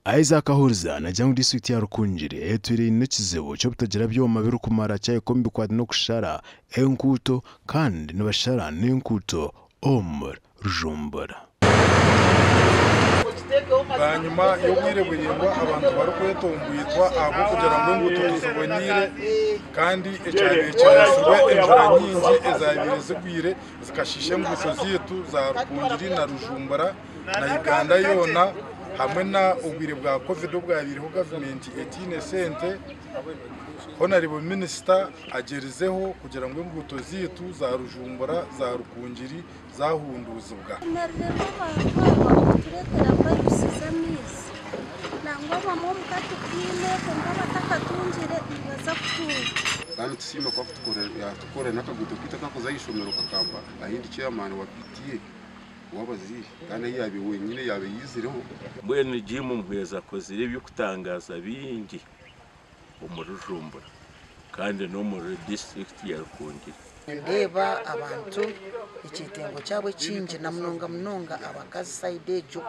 Isaac Kahuriza naagira ngu disiturikiti ya Rukungiri etwire eine ekizibu ky'obutagira byoma birikumara kyahika omu bikwataine n'okushara enguuto kandi nibashara n'enguuto omuri Rujumbura. Bwanyima y'obwire buraingwa abantu barikwetomboitwa ahabw'okugira ngu enguuto tiziboneire kandi ekyabaire kiretsirwe enjura nyingi ezabaire zigwire zikashiisha enguuto zaitu za Rukungiri na Rujumbura na Uganda yoona hamwe na obwire bwa Covid obwabaireho gavumenti etaine sente. Honarebo minisita agyerizeho kugira ngu enguuto zaitu za Rujumbura za Rukungiri zahunduuzibwa. Tushemereirwe abantu aba kutureetera pipes z'amaizi. Nangwa abamwe omu ka tutaine kwonka abatakatungire nibaza kutunga. Kandi nitusiima ku yaatukorera n'akaguuto kaitu akarikuza aha ishomero kakamba ahu ndi chairman wa PTA w'abazaire kandi ahu yaabaire wenyine yaaba yaizireho. Mbwenu Jim Muhwezi akozire eby'okutangaaza bingi omuri Rujumbura kandi n'omuri disiturikiti ya Rukungiri. Nindeeba abantu ekyetengo kyabo ekingi na munonga munonga abakazi sayidi egyo.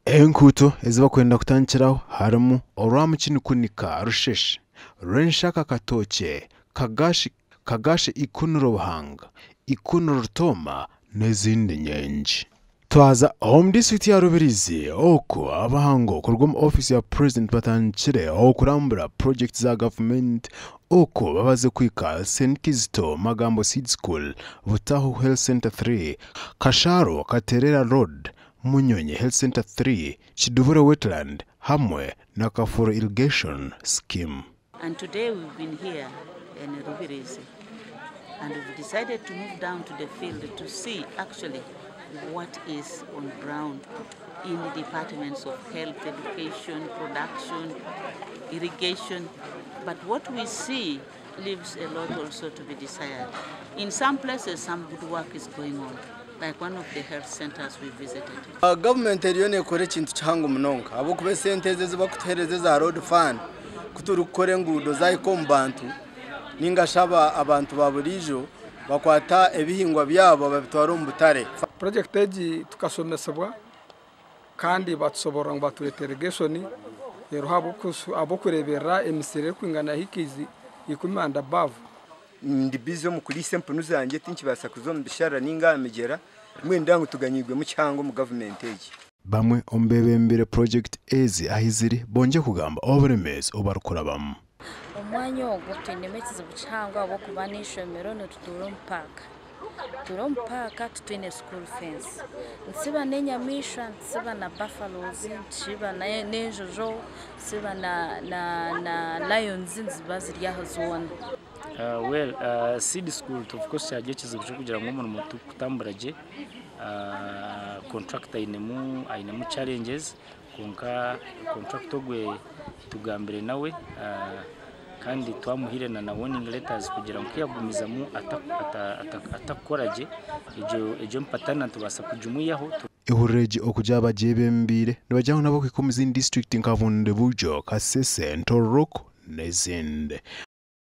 Enguuto ezi barikwenda kutandikiraho harimu orwa Mukinikunika Rusheshe, Rwenshaka Katookye, Kagashi, Kagashi Ikuniro Buhanga, Ikuniro Rutooma n'ezindi nyingi. Twaza omu disiturikiti ya Rubirizi oku abahangu kuruga omu ofiisi ya Purezidenti batandikire okurambura purojekiti za gavumenti oku babaze kuhika St Kizito Magambo Seed School, Butahu Health Centre 3, Kasharo Katerera Road, Munyonyi Health Centre 3, Kidubure Wetland hamwe na Kafuro Irrigation Scheme. And today we've been here in Rubirizi and we've decided to move down to the field to see actually what is on ground in the departments of health, education, production, irrigation. But what we see leaves a lot also to be desired. In some places, some good work is going on, like one of the health centers we visited. Gavumenti eriyo neekora ekintu kihango munonga ahabw'okuba esente ezi ezibarikutuheereza eza road fund ku turikukora enguudo zahika omu bantu ninga shi abantu ba buriijo bakwata ebihingwa byabo babitwara omu butare. Purojekiti egi tukashomesibwa kandi batusoborora ngu batureeta irrigation eriho ahabw'okureeberera emisiri erikwingana hectares 10 and above. Ndi busy omu kuriisa empunu zangye tinkibaasa kuza omu bishara ninga aha migyera mbwenu ndaba ngu tuganyirwemu kihango omu gavumenti egi. Bamwe omu beebembire purojekiti ezi ahi ziri bongyeire kugamba oburemeezi obu barikurabamu. Omwanya ogu twinemu ekizibu kihango ahabw'okuba n'eishomero nitutuura omu paaka. Tutuura omu paaka titwine school fence. Nitusiba n'enyamaishwa, nitusiba na buffaloes, nitusiba n'enjojo, nitusiba na na na lions niziba ziri aho zoona. Well, seed school of course kyari ekizibu ky'okugira ngu omurimo tigukutambura gye. Contractor ainemu challenges kwonka contractor ogwe tugambire nawe kandi twamuhaire na warning letters kugira ngu kuyagumizamu atakukora gye egyo empatana nitubaasa kugimwihaho. Ehuriro egi okugira abagyebembeire nibagira ngu nabo kuhika omu zindi disiturikiti nka Bundibugyo, Kasese, Ntoroko n'ezindi.